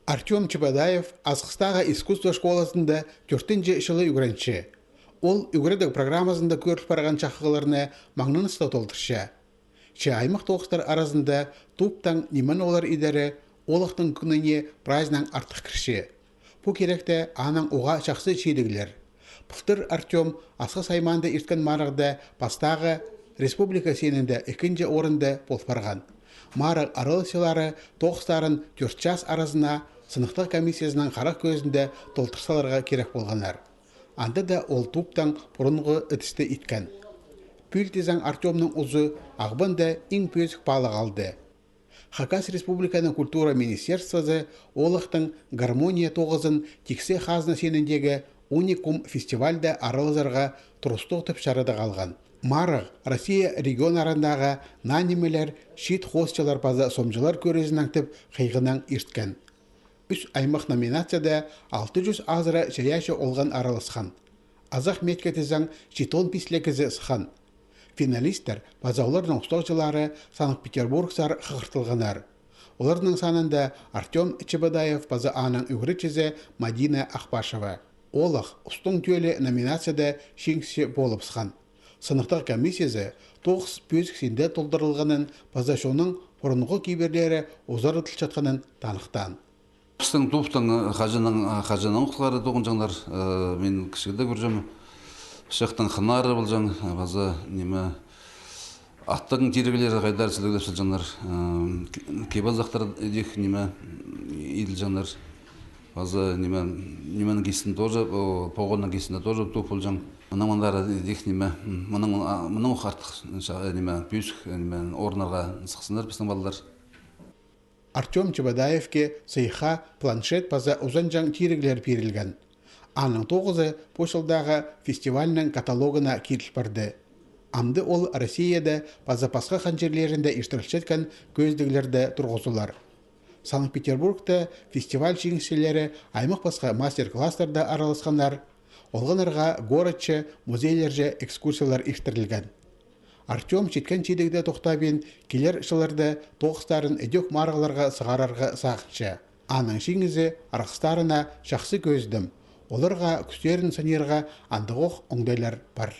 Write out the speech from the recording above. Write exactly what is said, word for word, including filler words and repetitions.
Артём Чебодаев Асхыстағы искусство школазында тӧртінҷі чылы ӱгренче. Ол ӱгредіг программазында кӧріл парған чахығларны маңнаныстығ толдырча. Че аймах тоғыстар аразында туптаң ниме олар идері, олахтың кӱніне прайзынаң артых кірче. Пу киректе анаң уғаа чахсы чидіглер. Пылтыр Артём Асхыс аймаанда ирткен марығда пастағы, республика синінде ікінҷі орында пол парған. Марығ араласчылары тоғыстарын тӧрт час аразына сыныхтығ комиссиязының харах кӧзінде толдырсаларға кирек полғаннар. Анда даа ол туптаң пурунғы ідісті иткен. Пӱӱл тізең Артёмның узы Ағбанда иң пӧзік палығ алды. Хакас Республиканың культура министерствозы олахтың «Гармония» тоғызын тиксі хазна синіндегі «Уникум» фестивальда аралазарға турыстығ тіп чарадығ алған. Марығ Россия регионнарындағы наа нимелер, чиит хоосчылар паза сомҷылар кӧрізінең тіп хыйғынаң ирткен. Ӱс аймах номинацияда алты чӱс азыра чайаачы олған араласхан. Азах меткетізең читон пис ле кізі сыххан. Финалисттер паза оларның устағҷылары Санкт-Петербургсар хығыртылғаннар. Оларның санында Артём Чебодаев паза аның ӱгретчізі Мадина Ахпашева. Олах устың тӧлі номинацияда чиңісчі полып сыххан. Сыныхтығ комиссиязы тоғыс пӧзік синде толдырылғанын паза чонның пурунғы кибірлері узаратылчатханын таныхтаан. Пістің туптың, э, хаҷанның, э, хаҷанның охлары тоғынҷаңнар, э, мин кічігде кӧрҷем. Пічектің хынары полҷаң, э, паза, ниме, аттың тиріглері хайдар сіліглеп салҷаңнар. Э, ки-, кип-азахтар идӧк, ниме, иділҷеңнер. Паза, ниме, нименің кистінде тоже, о, погонның кистінде тоже туп полҷаң. Мының мындары идӧк, ниме, м, мының, а, мының ох артых, ша-, ниме, пӧзік, ниме, орыннарға сыхсыннар пістің палалар. Артём Чебодаевке сыйыхха планшет паза узанҷаң тиріглер пирілген. Аның тоғызы пу чылдағы фестивальның каталогына киріл парды. Амды ол Россияда паза пасха хан чирлерінде иртірілчеткен кӧзідіглерде турғызылар. Санкт-Петербургта фестиваль чиңісчілері аймах пасха мастер-класстарда араласханнар, олғаннарға городчы, музейлерҷе экскурсиялар иртірілген. Артём читкен чидігде тохтабин, килер чылларда тоғыстарын ідӧк марығларға сығарарға сағынча. Аның чиңізі арғыстарына чахсы кӧзідім. Оларға кӱстерін сынирға андағох оңдайлар пар.